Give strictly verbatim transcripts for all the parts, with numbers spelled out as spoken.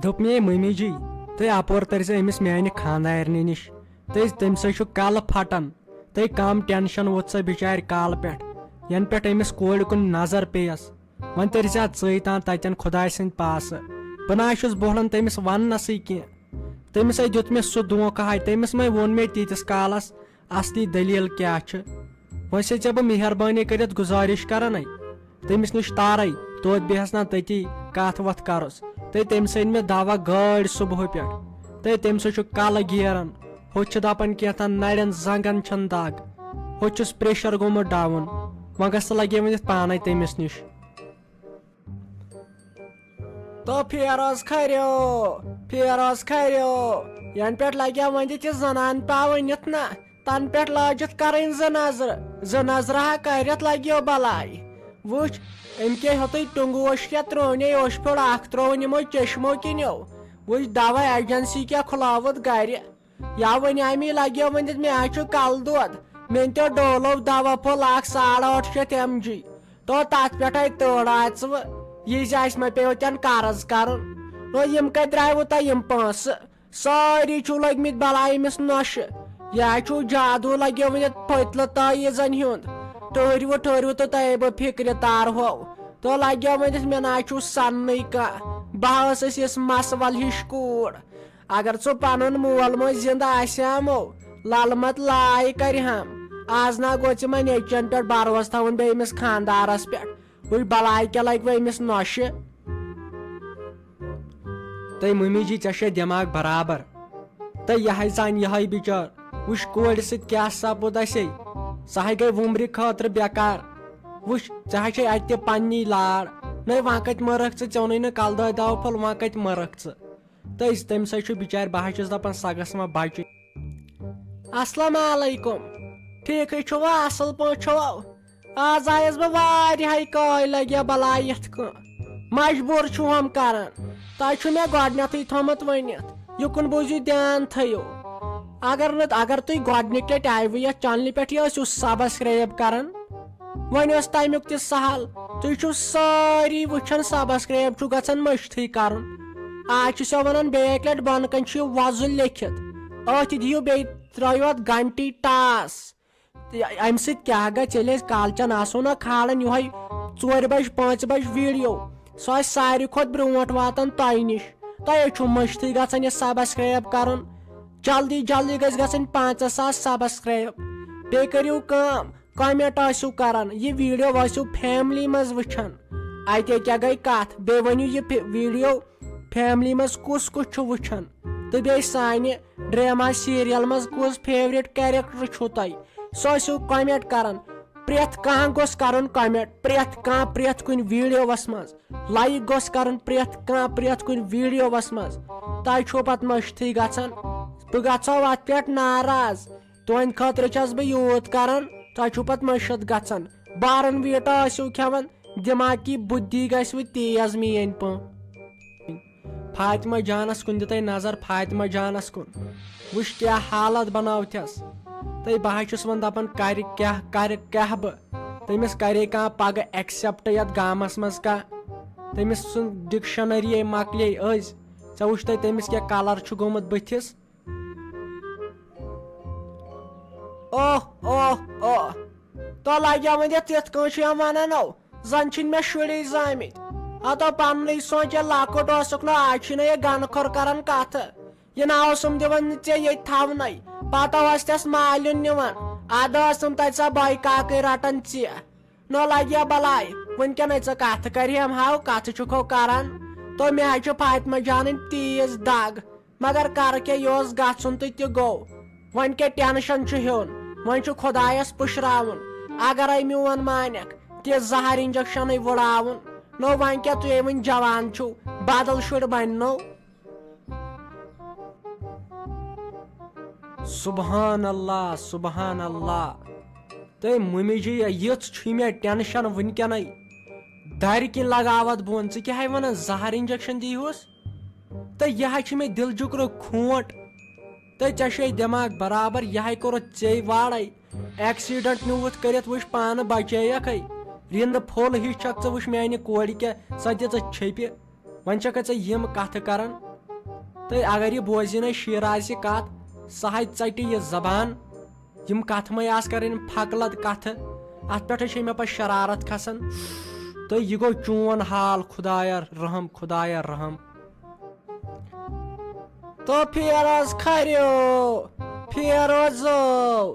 دوٚپ مے مٔمی جی، تُہۍ اپور تٔرۍ زِ أمِس میانہِ خانٛدارنہِ نِش، تہٕ تٔمۍ سۭتۍ چھُ کلہٕ پھٹان، تہٕ کم ٹینشن ووٚتھ سۄ بِچارِ کالہٕ پٮ۪ٹھ، ینہٕ پٮ۪ٹھ أمِس کورِ کُن نظر پیٚیس۔ وۄنۍ تٔرۍ زِ ژٕے تام تتٮ۪ن خۄداے سٕنٛدۍ پاسہٕ۔ بہٕ نہ حظ چھُس بوہلان تٔمِس وننسٕے کینٛہہ۔ تٔمِس ہے دیُت مےٚ سُہ دھوکہٕ ہاے، تٔمِس مے ووٚن مےٚ تیٖتِس کالس اصلی دٔلیٖل کیٛاہ چھِ۔ وۄنۍ چھسے ژےٚ بہٕ مہربٲنی کٔرِتھ گُزٲرِش کران ہے، تٔمِس نِش تارے، توتہِ بیٚہس نا تٔتی کتھ وتھ کرُس۔ تہٕ تٔمۍ سٕنٛدۍ مےٚ دوا گٲڑۍ صبحہٕ پٮ۪ٹھ۔ تہٕ تٔمۍ سۭتۍ چھُ کلہٕ گیران، ہُتہِ چھِ دپان کینٛہہ تام نرٮ۪ن زنٛگن چھن دگ، ہُتہِ چھُس پریشر گوٚمُت ڈاوُن۔ وۄنۍ گژھِ لگے ؤنِتھ پانے تٔمِس نِش۔ تو پھیرس کھریو، پھیرس کھریو، ینہٕ پٮ۪ٹھ لگیا وۄنۍ تہِ زنان پاوٕنۍ نِتھ نہ، تنہٕ پٮ۪ٹھ لٲجِتھ کرٕنۍ زٕ نظرٕ، زٕ نظرٕ ہا کرِتھ لگیو بلاے۔ وٕچھ، أمۍ کے ہیوٚتُے ٹُنٛگوش کیٛاہ ترٛوونَے اوٚش پھیوٚر اکھ ترٛووُن یِمو چشمو کِنیو۔ وٕچھ، دوا ایجنسی کیٛاہ کھُلاوُتھ گرِ۔ یا وۄنۍ امی لگیو ؤنِتھ، مےٚ ہا چھُ کلہٕ دود، مےٚ أنۍ تو ڈولو دوا پھوٚل اکھ ساڑ ٲٹھ شیٚتھ ایم جی۔ تو تتھ پٮ۪ٹھے تٲڑ آژٕ وٕ، یہِ زِ اسہِ مہ پیٚیو تٮ۪ن قرض کرُن۔ نو یِم کتہِ درٛایوٕ تۄہہِ یِم پونٛسہٕ؟ سٲری چھِو لٔگۍ مٕتۍ بلاے أمِس نۄشہِ۔ یہِ ہا چھُو جادوٗ لگیو ؤنِتھ پھٔتلہٕ تٲویٖزن ہُنٛد۔ ٹھٔہرِو ٹھٔہرِو تہٕ تۄہے بہٕ فِکرِ تارہو۔ تو لگیو ؤنِتھ مےٚ نہ چھُو سننٕے کانٛہہ۔ بہٕ ہا ٲسٕس یِژھ مسوَل ہِش کوٗر۔ اگر ژٕ پنُن مول موج زندٕ آسہِ ہا مو، للمت لائے کرِ ہم۔ آز نہ گوٚو ژٕ یِمن نیٚچوٮ۪ن پٮ۪ٹھ بھروسہٕ تھاوُن بیٚیہِ أمِس خاندارس پٮ۪ٹھ۔ وٕچھ بلاے کیٛاہ لگہِ وۄنۍ أمِس نۄشہِ۔ تہٕ مٔمی جی، ژےٚ چھے دٮ۪ماغ برابر۔ تہٕ یہِ ہاے زانہِ یِہوٚے بِچٲر۔ وٕچھ کورِ سۭتۍ کیٛاہ سپُد اَسے۔ سۄ ہاے گٔے وُمرِ خٲطرٕ بیکار۔ وٕچھ، ژےٚ ہاے چھے اَتہِ تہِ پننی لاڑ۔ نَے وۄنۍ کَتہِ مٔرٕکھ ژٕ؟ ژےٚ اوٚنُے نہٕ کلہٕ دٲدۍ دوا پھوٚل، وۄنۍ کَتہِ مٔرٕکھ ژٕ؟ تہٕ أسۍ، تَمہِ سۭتۍ چھُ بِچارِ، بہٕ ہا چھُس دَپان، سۄ گٔژھ وۄنۍ بچٕنۍ۔ السلام علیکم۔ ٹھیٖکھٕے چھُوا؟ اَصٕل پٲٹھۍ چھُوا؟ آز آیس بہٕ واریاہے کامہِ لگیا بلاے یتھ کٲم۔ مجبوٗر چھُہم کران۔ تۄہہِ چھُ مےٚ گۄڈٕنیتھٕے تھوٚمُت ؤنِتھ، یُکُن بوٗزِو، دیان تھٲیِو۔ اگر نہٕ، اگر تُہۍ گۄڈٕنِکۍ لٹہِ آیوٕ یتھ چنلہِ پٮ۪ٹھ، یہِ ٲسِو سبسکرایب کران، وۄنۍ اوس تمیُک تہِ سہل۔ تُہۍ چھِو سٲری وٕچھان، سبسکرایب چھُ گژھان مٔشتھٕے کرُن۔ آز چھُ سو ونان بیٚیہِ اکہِ لٹہِ، بۄنہٕ کنہِ چھُ یہِ وۄزُل لیکھِتھ، أتھۍ دِیِو بیٚیہِ، ترٲیِو اتھ گھنٹی ٹاس۔ تہٕ امہِ سۭتۍ کیٛاہ گژھِ؟ ییٚلہِ أسۍ کالچن آسو نہ کھالان یِہوٚے ژورِ بجہِ، پانٛژِ بجہِ ویڈیو، سُہ آسہِ ساروی کھۄتہٕ برونٛٹھ واتان تۄہہِ نِش۔ تۄہہِ چھُو مٔشتھٕے گژھان یہِ سبسکرایب کرُن۔ جلدی جلدی گژھِ گژھٕنۍ پنٛژاہ ساس سبسکرایب۔ بیٚیہِ کٔرِو کٲم، کمنٹ ٲسِو کران، یہِ ویڈیو ٲسِو فیملی منٛز وٕچھان۔ اتے کیٛاہ گٔے کتھ؟ بیٚیہِ ؤنِو یہِ فی-، ویڈیو فیملی منٛز کُس کُس چھُ وٕچھان، تہٕ بیٚیہِ سانہِ ڈرامہ سیریل منٛز کُس فیورٹ کیریکٹر چھُو تۄہہِ، سُہ ٲسِو کمنٹ کران۔ پرٛٮ۪تھ کانٛہہ گوٚژھ کرُن کمنٹ، پرٛٮ۪تھ کانٛہہ پرٛٮ۪تھ کُنہِ ویڈیوس منٛز لایک گوٚژھ کرُن، پرٛٮ۪تھ کانٛہہ پرٛٮ۪تھ کُنہِ ویڈیوس منٛز۔ تۄہہِ چھُو پتہٕ مٔشتھٕے گژھان، بہٕ گژھو اتھ پٮ۪ٹھ ناراض۔ تُہنٛدِ خٲطرٕ چھَس بہٕ یوٗت کران، تۄہہِ چھُو پتہٕ مٔشِتھ گژھان۔ بارن ویٖٹا ٲسِو کھٮ۪وان، دِماغی بُدھی گژھِ وۄنۍ تیز میٲنۍ پٲٹھۍ۔ فاطمہ جانس کُن دِتَے نظر، فاطمہ جانس کُن۔ وٕچھ کیٛاہ حالت بنٲوتھس۔ تہٕ بہٕ حظ چھُس وۄنۍ دپان، کرِ کیٛاہ، کرِ کیٛاہ بہٕ؟ تٔمِس کرے کانٛہہ پگہٕ accept یتھ گامس منٛز کانٛہہ؟ تٔمِس سُنٛد dictionary یے مۄکلے أزۍ۔ ژےٚ وٕچھتَے تٔمِس کیٛاہ colour چھُ گوٚمُت بٕتھِس؟ اوہ، اوہ، اوہ۔ تو لگیا وۄنۍ یتھ تِتھ کٲنٛٹھۍ چھِ یِم ونان، او، زن چھِنہٕ مےٚ شُرۍ زامٕتۍ۔ ہتو پننُے سونٛچ، ییٚلہِ لۄکُٹ اوسُکھ نہ، آز چھِنہٕ یہِ گنہٕ کھۄر کران کتھٕ۔ یہِ نہ اوسُم دِوان نہٕ ژےٚ ییٚتہِ تھاونَے۔ پتہٕ اوس تس مالیُن نِوان۔ ادٕ ٲسٕم تتہِ سۄ بٲے کاکٕے رٹان ژےٚ۔ نہ لگیا بلاے، وٕنکیٚنَے ژٕ کتھٕ کرِہم ہاو، کتھٕ چھُکھو کران۔ تو مےٚ حظ چھُ فاطمہ جانٕنۍ تیز دگ، مگر کرٕ کیٛاہ، یہِ اوس گژھُن تہٕ تہِ گوٚو۔ وۄنۍ کیٛاہ ٹینشن چھُ ہیوٚن، وۄنۍ چھُ خۄدایس پُشراوُن۔ اگرے میون مانکھ، تہِ زہر انجیکشنٕے وُڑاوُن۔ نو وۄنۍ کیٛاہ، تُہۍ وٕنہِ جوان چھِو، بدل شُرۍ بننو۔ سبحان اللہ، سبحان اللہ۔ تہٕ مُمِجی، یِژھ چھُے مےٚ ٹینشن وٕنکیٚنَے۔ دَرِ کِنۍ لگاوتھ بۄن، ژٕ کیٛاہ ہے وَنان، زہر انجیکشن دیٖہُس؟ تہٕ یہِ ہا چھُ مےٚ دِل جُکرُک کھونٹ۔ تہٕ ژےٚ چھُے دٮ۪ماغ برابر، یہِ ہاے کوٚرُتھ ژےٚ وارَے۔ ایکسیڈنٹ نیوٗتھ کٔرِتھ، وٕچھ پانہٕ بچییکھے۔ رِنٛدٕ پھوٚل ہِش چھکھ ژٕ، وٕچھ میانہِ کورِ کیٛاہ سۄ دِژٕتھ چھیٚپہِ۔ وۄنۍ چھکھ ژٕ یِم کتھٕ کران۔ تہٕ اگر یہِ بوزِ نہٕ شیٖراز یہِ کتھ، سۄ ہاے ژٹہِ یہِ زبان۔ یِم کتھٕ مے آسہٕ کرٕنۍ پھکلت کتھٕ، اتھ پٮ۪ٹھے چھے مےٚ پتہٕ شرارت کھسان۔ تہٕ یہِ گوٚو چون حال، خدایا رحم، خدایا رحم۔ تو پھیرس کھریو، پھیرو زو۔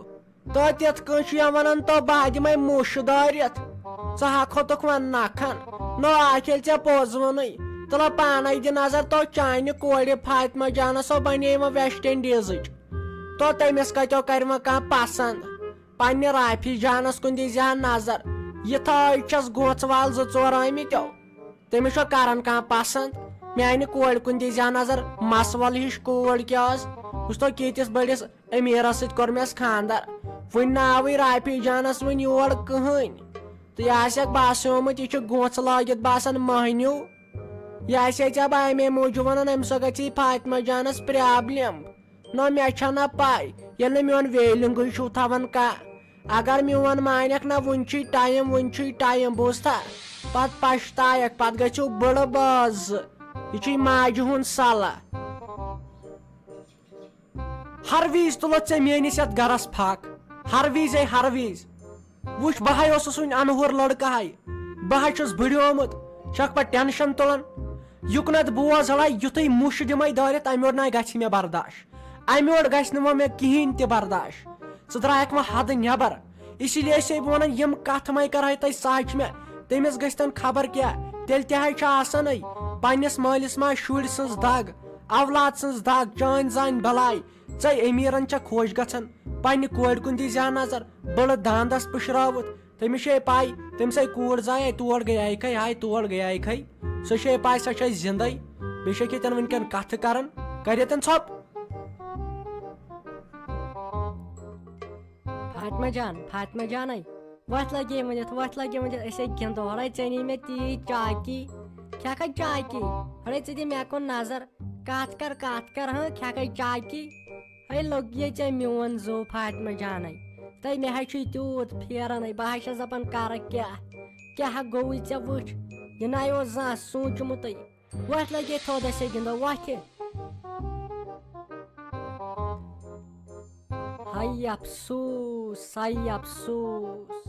تو تِتھ کٔنۍ چھُ یِوان ونان، تو بہٕ دِمے مُش دٲرِتھ۔ ژٕ ہا کھوٚتُکھ وۄنۍ نکھن۔ نو آکھ ییٚلہِ ژےٚ پوٚز ووٚنُے، تہٕ لو پانے دِ نظر تو چانہِ کورِ فاطمہ جانس سۄ بنے وۄنۍ ویسٹ انڈیزٕچ۔ تو تٔمِس کتیو کرِ وۄنۍ کانٛہہ پسند؟ پننہِ رافی جانس کُن دیٖزِ ہا نظر۔ یِتھٲے چھس گوژھ وال زٕ ژور آمٕتۍ۔ تٔمِس چھُ کران کانٛہہ پسند؟ میانہِ کورِ کُن دیٖزِ ہا نظر، مسوَل ہِش کوٗر کیٛاہ ٲس۔ وٕچھ تو کۭتِس بٔڑِس امیٖرس سۭتۍ کوٚر مےٚ خانٛدر۔ وٕنہِ نہٕ آوٕے رافی جانس وٕنہِ یور کٕہٕنۍ۔ تہٕ یہِ آسٮ۪کھ باسیومُت، یہِ چھُ گوژھ لٲگِتھ باسان مٔہنیوٗ۔ یہِ آسے ژےٚ بہٕ امے موٗجوٗب ونان، أمِس سۭتۍ گژھی فاطمہ جانس پرابلم۔ نہ، مےٚ چھنہ پاے، ییٚلہِ نہٕ میون ویلنگٕے چھُو تھاوان کانٛہہ۔ اگر میون مانکھ نہ، وُنہِ چھُے ٹایم، وُنہِ چھُے ٹایم، بوٗزتھا؟ پتہٕ پشتاوکھ، پتہٕ گژھِو بٕڑٕ بٲژ۔ یہِ چھُے ماجہِ ہُنٛد صلاح۔ ہر وِزِ تُلتھ ژےٚ میٲنِس یتھ گرس پھکھ، ہر وِزے، ہر وِزِ۔ وٕچھ، بہٕ ہاے اوسُس وُنہِ انہور لڑکہٕ ہاے، بہٕ ہاے چھُس بٕڑیومُت، چھکھ پتہٕ ٹینشن تُلان۔ یُکنتھ بوز ہڑا، یُتھُے مُش دِمے دٲرِتھ، امہِ یورٕ ناے گژھِ مےٚ برداش، امہِ یورٕ گژھِ نہٕ وۄنۍ مےٚ کِہیٖنۍ تہِ برداش۔ ژٕ درٛایکھ وۄنۍ حدٕ نٮ۪بر۔ اسی لیے چھسے بہٕ ونان، یِم کتھٕ مے کرہے تۄہہِ سچ مےٚ، تٔمِس گژھِ تن خبر کیٛاہ۔ تیٚلہِ تہِ ہاے چھِ آسان أے، پننِس مٲلِس ما شُرۍ سٕنٛز دگ، اولاد سٕنٛز دگ، چٲنۍ زانۍ بلاے۔ ژے امیٖرن چھا خۄش گژھان؟ پننہِ کورِ کُن دیٖزِ ہا نظر، بٕڑٕ داندس پٕشراوُتھ۔ تٔمِس چھے پاے، تٔمۍ سٕے کوٗر زایے، تور گٔیے کھے، ہاے تور گٔیے کھے۔ سۄ چھے پاے، سۄ چھے زندے۔ بیٚیہِ چھے کھے تن وٕنکٮ۪ن کتھٕ کران۔ کرے تن ژھۄپ۔ فاطمہ جان، فاطمہ جانے، وۄتھ لگے ؤنِتھ، وۄتھ لگے ؤنِتھ، أسے گِنٛدو۔ ہڑے ژےٚ نی مےٚ تیٖژ چاکی، کھٮ۪کھے چاکی۔ ہڑے ژٕ دِ مےٚ کُن نظر، کتھ کر، کتھ کر، ہاں، کھٮ۪کھے چاکی۔ ہے لوٚگ یے ژےٚ میون زو فاطمہ جانے۔ تہٕ مےٚ حظ چھُے تیوٗت پھیران، ہے بہٕ حظ چھَس دَپان کَرٕ کیٛاہ؟ کیٛاہ گوٚوُے ژےٚ وٕچھ؟ یہِ نَے اوس زانٛہہ سوٗنٛچمُتٕے۔ وۄتھ لَگے تھوٚد اَسے گِنٛدو وۄتھِ۔ ہَے افسوٗس، ہَے افسوٗس۔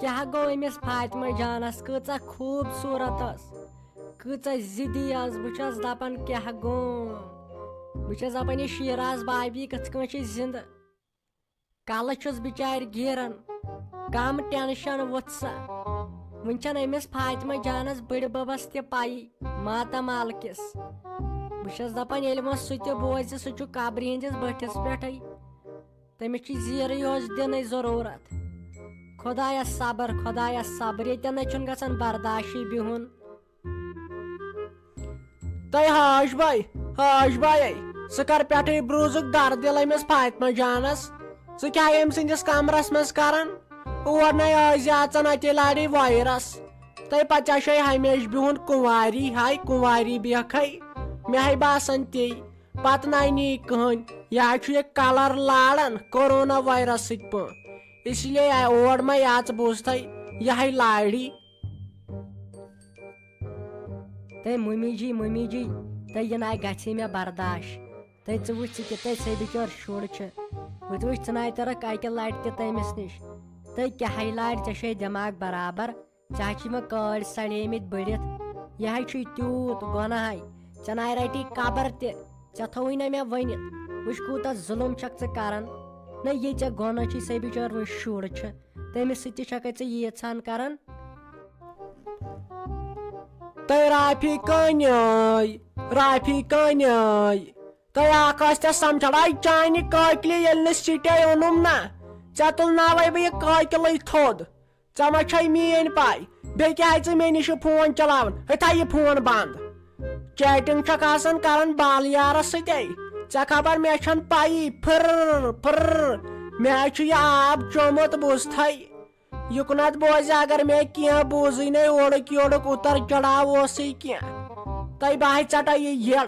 کیٛاہ گوٚو أمِس فاطمہ جانَس؟ کۭژاہ خوٗبصوٗرت ٲس۔ کۭژاہ ضِدی ٲس۔ بہٕ چھَس دَپان کیٛاہ گوٚو؟ بہٕ چھَس دَپان یہِ شیٖراز بابی کِتھ کٔنۍ چھِ زِندٕ۔ کَلہٕ چھُس بِچارِ گیٖران۔ کَم ٹٮ۪نشَن ووٚتھ سا۔ وٕنہِ چھَنہٕ أمِس فاطمہ جانَس بٕڈِ بَبَس تہِ پَیی ماتامال کِس۔ بہٕ چھَس دَپان ییٚلہِ وۄنۍ سُہ تہِ بوزِ، سُہ چھُ قبرِ ہِنٛدِس بٔٹھِس پٮ۪ٹھٕے۔ تٔمِس چھِ زیٖرٕے یوت دِنٕچ ضروٗرت۔ خۄدایا صبر، خۄدایا صبر، ییٚتٮ۪ن نَے چھُنہٕ گژھان برداشٕے بِہُن۔ تَے حاج بھاے، حاج بھاے، ژٕ کر پٮ۪ٹھٕے برٛوٗزُکھ دَر دِل أمِس فاطمہ جانَس؟ ژٕ کیٛاہ أمۍ سٕنٛدِس کمرس منٛز کران؟ اور نَے ٲسۍ زِ اَژان، اَتے لارے وایرس۔ تَے پتہٕ ژےٚ چھے ہمیشہٕ بِہُن کُنواری، ہاے کُنواری بیکھے۔ مےٚ ہے باسان تی۔ پتہٕ نَے نی کٕہٕنۍ۔ یہِ حظ چھُ یہِ کلر لاران کورونا وایرس سۭتۍ پٲٹھۍ۔ اسی لیے اور ما یژ بوٗزتھے یہے لارِ۔ تہٕ مُمی جی، مُمی جی، تہٕ یہِ نَے گژھِ مےٚ برداش۔ تہٕ ژٕ وٕچھ ژٕ کہِ تٔمۍ سٕے بِچور شُر چھُ۔ وۄنۍ تہِ وٕچھ ژٕ نَے تٔرٕکھ اَکہِ لَٹہِ تہِ تٔمِس نِش۔ تہٕ کیٛاہ ہے لارِ، ژےٚ چھے دٮ۪ماغ برابر؟ ژےٚ حظ چھِ یِمن کٲڑۍ سڑیمٕتۍ بٔڑِتھ۔ یہِ حظ چھُے تیوٗت گۄناہ ہے۔ ژےٚ نَے رَٹی قبر تہِ۔ ژےٚ تھووُے نہ مےٚ ؤنِتھ۔ وٕچھ کوٗتاہ ظُلُم چھَکھ ژٕ کران۔ نہ یہِ ژےٚ گۄناہ چھُے سُے بِچور وۄنۍ شُر چھُ۔ تٔمِس سۭتۍ تہِ چھَکھَے ژٕ ییٖژ ہَن کران۔ تہٕ رافی کٲنۍ ٲے، رافی کٲنۍ ٲے۔ تہٕ اکھ ٲس ژےٚ سمجھان، آے چانہِ کٲکلہِ ییٚلہِ نہٕ سِٹے اوٚنُم نا، ژےٚ تُلناوَے بہٕ یہِ کٲکلٕے تھوٚد۔ ژےٚ ما چھے میٲنۍ پاے؟ بیٚیہِ کیٛازِ ژٕ مےٚ نِش یہِ فون چلاوان؟ ہے تھاو یہِ فون بنٛد۔ چیٹنگ چھکھ آسان کران بال یارس سۭتے۔ ژےٚ خبر مےٚ چھَنہٕ پَیی۔ پھر، پھر۔ مےٚ چھُ یہِ آب چومُت بوٗزتھے۔ یُکنتھ بوزِ، اگر مےٚ کینٛہہ بوٗزٕے نے، اورُک یورُک اُتر چڑاو اوسُے کینٛہہ۔ تۄہہِ بہٕ ہے ژٹے یہِ یٔڑ۔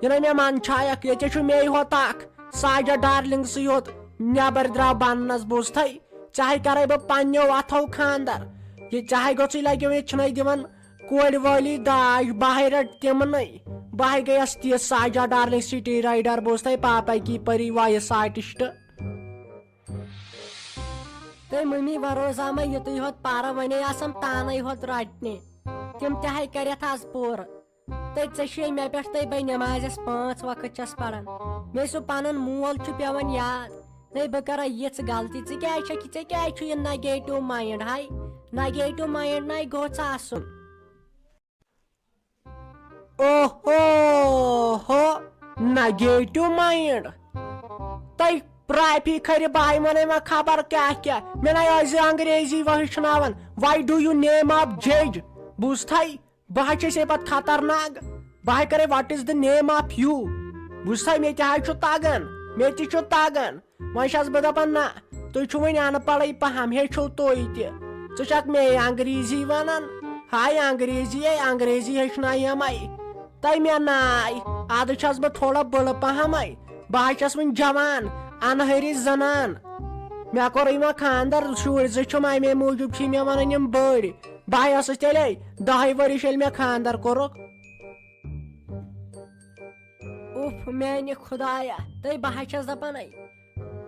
یہِ نَے مےٚ منٛدچھایکھ، ییٚتہِ چھُ مے ہوت اکھ ساجد ڈارلنگسٕے یوت نٮ۪بر درٛاو بننس بوٗزتھے۔ ژےٚ ہے کرے بہٕ پننیو اتھو خاندر۔ یہِ ژےٚ ہے گوٚژھُے لگیو، یہِ چھِنَے دِوان کورِ وٲلی داج، بہٕ ہے رٹہٕ تِمنٕے۔ بہٕ ہاے گٔیَس تیٖژ ساجا ڈارلنگ سٹی رائیڈر، بہٕ اوسُس تۄہہِ پاپا کی پری وایِس آرٹسٹ۔ تہٕ مٔمی وروزا ما یُتُے ہوت پرٕ، وۄنۍ آسَم تانے ہوت رٹنہِ۔ تِم تہِ ہاے کٔرِتھ آز پوٗرٕ۔ تہٕ ژےٚ چھُے مےٚ پٮ۪ٹھ تہٕ بہٕ نٮ۪مازٮ۪س پانٛژھ وقت چھَس پران۔ مےٚ سُہ پنُن مول چھُ پٮ۪وان یاد۔ ہے بہٕ کرا یِژھ غلطی، ژٕ کیٛازِ چھَکھ، ژےٚ کیٛازِ چھُ یہِ نگیٹو مایِنڈ ہاے؟ نگیٹو مایِنڈ نَے گوٚژھ آسُن۔ اوہو ہو، نگیٹو مایِنڈ۔ تۄہہِ پرٛاپی کھرِ بایہِ وَنَے وۄنۍ خبر کیٛاہ کیٛاہ۔ مےٚ نَے ٲسۍ زِ انگریزی وۄنۍ ہیٚچھناوان۔ Why do you name of judge؟ بوٗزتھَے؟ بہٕ حظ چھَسے پَتہٕ خطرناک۔ بہٕ حظ کَرَے what is the name of you؟ بوٗزتھَے؟ مےٚ تہِ حظ چھُ تَگان۔ مےٚ تہِ چھُ تَگان۔ وۄنۍ چھَس بہٕ دَپان، نہ، تُہۍ چھِو وۄنۍ اَن پَڑھٕے پَہَم، ہیٚچھِو تُہۍ تہِ۔ ژٕ چھَکھ مے انگریزی وَنان؟ ہاے انگریزی، ہے انگریزی ہیٚچھنایمَے۔ تَے مےٚ ناے، اَدٕ چھَس بہٕ تھوڑا بٕڑٕ پَہَمَے۔ بہٕ حظ چھَس وٕنہِ جوان، اَنہَرِچ زَنان۔ مےٚ کوٚرُے وۄنۍ خاندَر، شُرۍ زٕ چھِم، اَمے موٗجوٗب چھی مےٚ وَنان یِم بٔڑۍ۔ بہٕ ہا ٲسٕس تیٚلے دَہَے ؤرِش، ییٚلہِ مےٚ خاندَر کوٚرُکھ۔ اُف میانہِ خدایا، تہٕ بہٕ ہا چھَس دَپان، اے،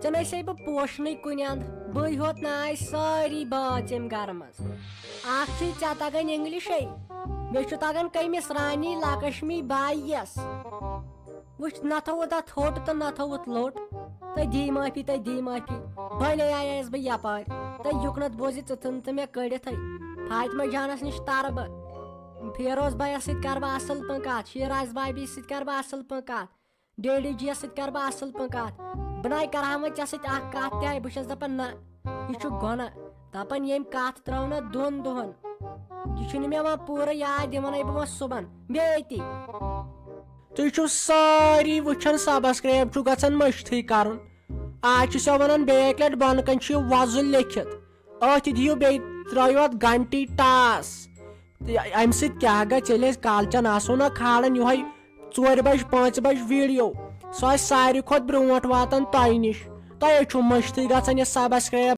ژےٚ نَے سے بہٕ پوشنٕے کُنہِ اَندٕ، بٕے ہوت نہ آے سٲری بٲژ ییٚمہِ گَرٕ منٛز۔ اَکھ چھُے ژےٚ تَگان اِنگلِشے، مےٚ چھُ تَگان کٔمِس رانی لَکشمی بایَس۔ وٕچھ، نہ تھوٚوُتھ اَتھ ہوٚٹ تہٕ نہ تھوٚوُتھ لوٚٹ۔ تہٕ دی معٲفی، تہٕ دی معٲفی۔ وۄنۍ آیَس بہٕ یَپٲرۍ۔ تہٕ یُکنَتھ بوزِ ژٕ تہٕ مےٚ کٔڑِتھٕے۔ فاطمہ جانَس نِش تَرٕ بہٕ۔ فیروز بایَس سۭتۍ کَرٕ بہٕ اَصٕل پٲٹھۍ کَتھ، شیراز بابی سۭتۍ کَرٕ بہٕ اَصٕل پٲٹھۍ کَتھ، ڈیڈی جیَس سۭتۍ کَرٕ بہٕ اَصٕل پٲٹھۍ کَتھ۔ بہٕ نَے کَرٕ ہا وۄنۍ ژےٚ سۭتۍ اَکھ کَتھ تہِ ہَے، بہٕ چھَس دَپان نہ، یہِ چھُ گۄناہ۔ دَپان ییٚمۍ کَتھ ترٛٲو نہ دۄن دۄہَن، یہِ چھُنہٕ مےٚ وۄنۍ پوٗرٕ یاد، یہِ وَنَے بہٕ وۄنۍ صُبحَن بیٚیہِ أتی۔ تُہۍ چھِو سٲری وٕچھان، سبسکرایب چھُ گژھان مٔشتھٕے کَرُن۔ آز چھِ سۄ وَنان بیٚیہِ اَکہِ لَٹہِ بۄنہٕ کَنہِ چھُ یہِ وۄزُل لیٚکھِتھ۔ أتھۍ دِیِو بیٚیہِ، ترٛٲیِو اَتھ گھنٹی ٹاس۔ تہٕ اَمہِ سۭتۍ کیٛاہ گژھِ، ییٚلہِ أسۍ کالچَن آسو نہ کھالان یِہوٚے ژورِ بَجہِ، پانٛژِ بَجہِ ویٖڈیو، سُہ آسہِ ساروی کھۄتہٕ برٛونٛٹھ واتان تۄہہِ نِش۔ تۄہہِ حظ چھُو مٔشتٕے گژھان یہِ سبسکرایب